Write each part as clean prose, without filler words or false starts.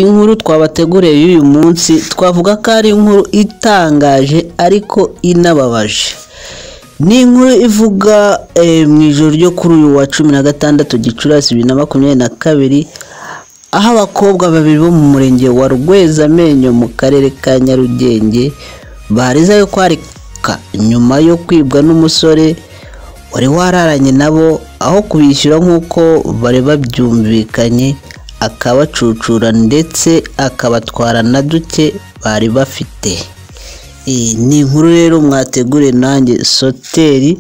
Inkuru twabateguriye y'uyu munsi twavuga ko ari inkuru itangaje ariko inababaje. Ni inkuru ivuga mu ijoro ryo kuri uyu wa 16 Gicurasi 2022, aho abakobwa babiri bo mu murenge wa Rwezamenyo mu karere ka Nyarugenge bariza yo kwarika nyuma yo kwibwa n'umusore wari wararanye nabo, aho kubishyura nk'uko bari babyumvikanye akabacucura ndetse akabatwara na duke bari bafite. Ni inkuru rero mwategure nanjye Soteri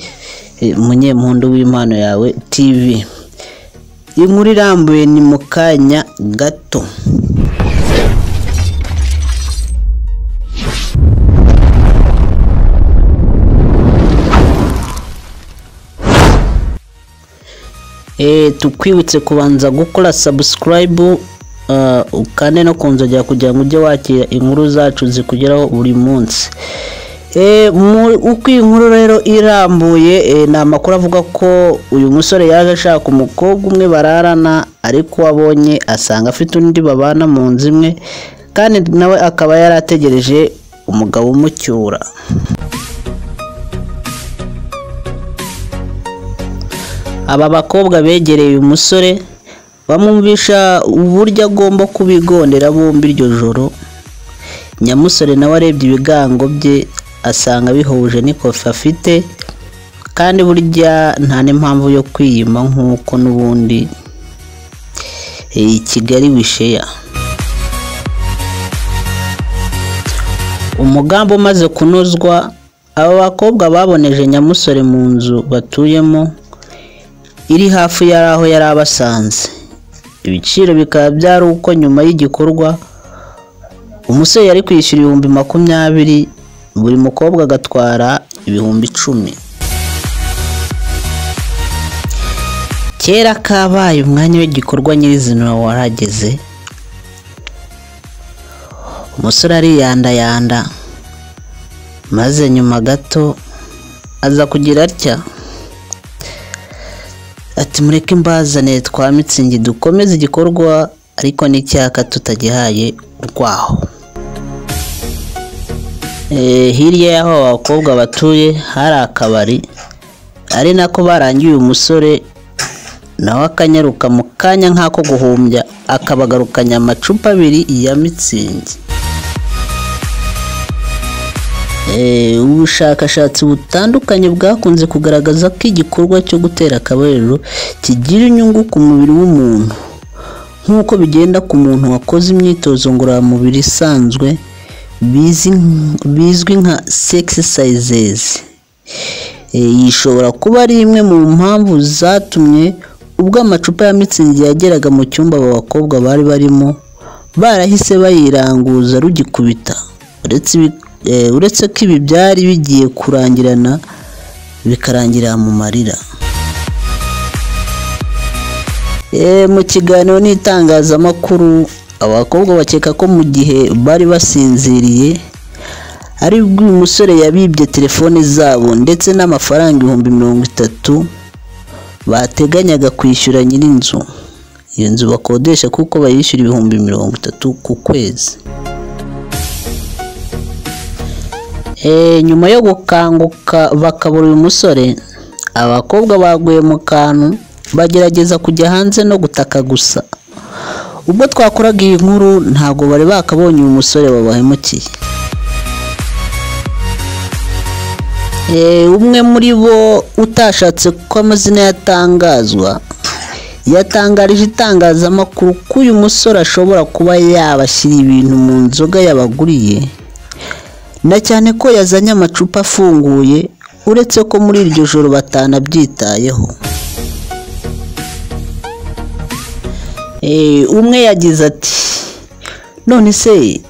Munyempundu w'Impano Yawe TV. Inkuru irambuye ni mu kanya gato. Tukwibutse kubanza gukora subscribe, ukande no kunzogera kugira ngo ujye wakira inkuru zacu zikugeraho buri munsi. Uko iyi nkuru rero irambuye, ni amakuru avuga ko uyu musore yaje ashaka umukobwa umwe bararana, ariko wabonye asanga afite undi babana mu nzu imwe, kandi nawe akaba yarategereje umugabo umucyura. Aba bakobwa begereye uyu musore bamwumvisha uburyo agomba kubigondera bombi iryo joro. Nyamusore nawe arebye ibigango bye asanga bihuje n'ikofi afite, kandi burya nta n'impamvu yo kwiyima nk'uko n'ubundi Kigali wisheya. Umugambi umaze kunozwa, aba bakobwa baboneje nyamusore mu nzu batuyemo iri hafi y'aho yari abasanze. Ibiciro bikaba byari uko nyuma y'igikorwa umusore yari kwishyura 20,000, buri mukobwa agatwara 10,000. Kera kabaye umwanya w'igikorwa nyirizina warageze, umusore ariyandayanda, maze nyuma gato aza kugira atya ati mureke mbazane twa mitsingi dukomeze igikorwa, ariko n'icyaka tutagihaye urwaho. Hirya y'aho abakobwa batuye hari akabari, ari nako barangiye uyu musore nawe akanyaruka mu kanya nk'ako guhumbya, akabagarukanya amacupa abiri ya mitsingi. Ubushakashatsi butandukanye bwakunze kugaragaza ko igikorwa cyo gutera akabariro kigira inyungu ku mubiri w'umuntu, nk'uko bigenda ku muntu wakoze imyitozo ngororamubiri isanzwe bizwi nka sexercises. Iyi ishobora kuba ari imwe mu mpamvu zatumye ubwo amacupa ya mitsingi yageraga mu cyumba aba bakobwa bari barimo barahise bayiranguza rugikubita. Uretse ko ibi byari bigiye kurangirana bikarangira mu marira. Mu kiganiro n'itangazamakuru, abakobwa bakeka ko mu gihe bari basinziriye ari bwo uyu musore yabibye telefone zabo ndetse n'amafaranga 30,000 bateganyaga kwishyura nyir'inzu. Iyo nzu bakodesha kuko bayishyura 30,000 ku kwezi. Nyuma yo gukanguka bakabura uyu musore, abakobwa baguye mu kantu bagerageza kujya hanze no gutaka gusa. Ubwo twakoraga iyi nkuru ntabwo bari bakabonye uyu musore babahemukiye. Umwe muri bo utashatse ko amazina yatangazwa yatangarije itangazamakuru ko uyu musore ashobora kuba yabashyira ibintu mu nzoga yabaguriye, na cyane ko yazanye amacupa afunguye, uretse ko muri iryo joro batanabyitayeho. Umwe yagize ati none se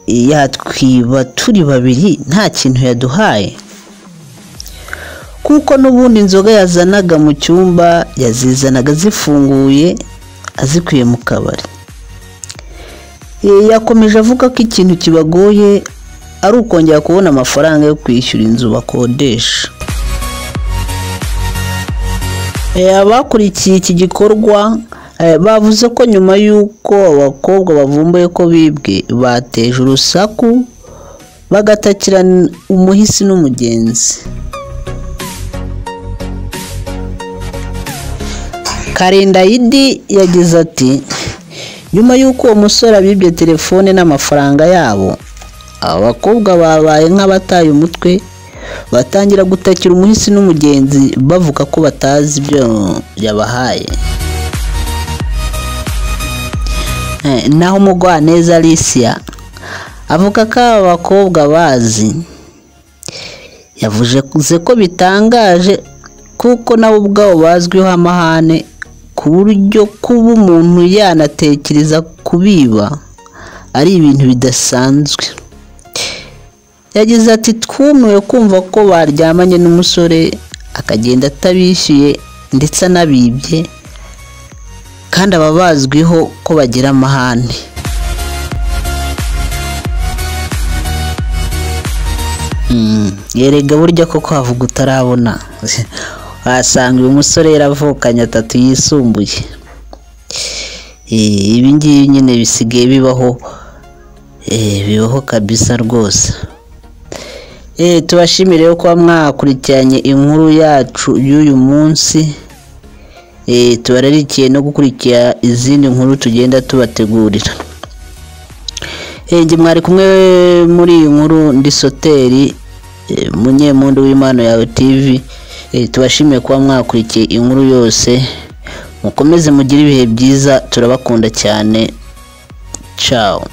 yatwiba turi babiri nta kintu yaduhaye, kuko n'ubundi inzoga yazanaga mu cyumba yazizanaga zifunguye azikuye mu kabari. Yakomeje avuga ko ikintu kibagoye ari ukongera kubona amafaranga yo kwishyura inzu bakodesha. Abakurikiye iki gikorwa Bavuze ko nyuma y'uko abakobwa bavumbuye ko bibwe, bateje urusaku bagatakira umuhisi n'umugenzi. Karindayidi yagize ati nyuma y'uko uwo musore abibye telefone n'amafaranga yabo, abakobwa babaye nk'abataye umutwe, batangira gutakira umuhisi n'umugenzi bavuga ko batazi ibyo yabahaye. Naho Umugwaneza Alicia avuga ko aba bakobwa bazi, yavuze ko bitangaje kuko nabo ubwabo bazwiho amahane, ku buryo kuba umuntu yanatekereza kubiba ari ibintu bidasanzwe. Yagize ati twumiwe kumva ko baryamanye n'umusore akagenda atabishyuye ndetse anabibye, kandi aba bazwiho ko bagira amahane. Erega burya koko havuga utarabona, wasanga uyu musore yaravukanye atatu yisumbuye. Ibi ngibi nyine bisigaye bibaho, bibaho kabisa rwose. Tubashimire kuba mwakurikiranye inkuru yacu y'uyu munsi. Tubararikiye no gukurikira izindi nkuru tugenda tubategurira. Njye mwari kumwe muri iyi nkuru, ndi Soteri Munyemundu w'Impano Yawe TV. Tubashimiye kuba mwakurikiye inkuru yose, mukomeze mugire ibihe byiza, turabakunda cyane. Ciao.